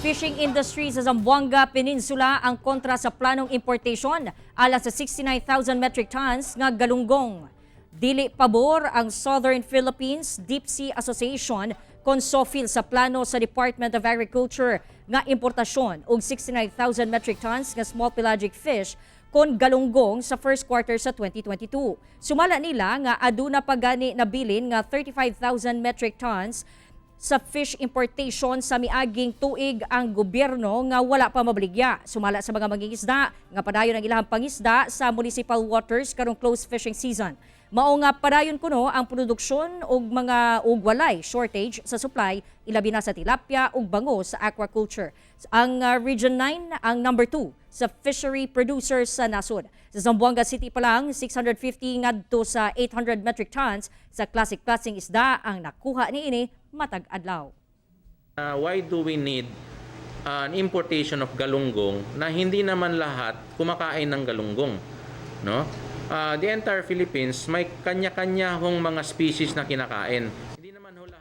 Fishing industry sa Zamboanga Peninsula ang kontra sa planong importation alang sa 69,000 metric tons nga galunggong. Dili pabor ang Southern Philippines Deep Sea Association kon SOFIL sa plano sa Department of Agriculture nga importasyon og 69,000 metric tons nga small pelagic fish kon galunggong sa first quarter sa 2022. Sumala nila nga aduna pa gani nabilin nga 35,000 metric tons sa fish importation sa miaging tuig ang gobyerno nga wala pa mabaligya. Sumala sa mga mangingisda nga padayon ang ilang pangisda sa municipal waters karong close fishing season. Mao nga padayon kuno ang produksyon og mga og walay shortage sa supply, ilabi na sa tilapia ug bango sa aquaculture. Ang Region 9 ang number 2 sa fishery producers sa nasod. Sa Zamboanga City pa lang, 650 ngadto sa 800 metric tons sa klase-klaseng isda ang nakuha niini matag adlaw. Why do we need an importation of galunggong na hindi naman lahat kumakain ng galunggong, no? The entire Philippines, may kanya-kanya hong mga species na kinakain.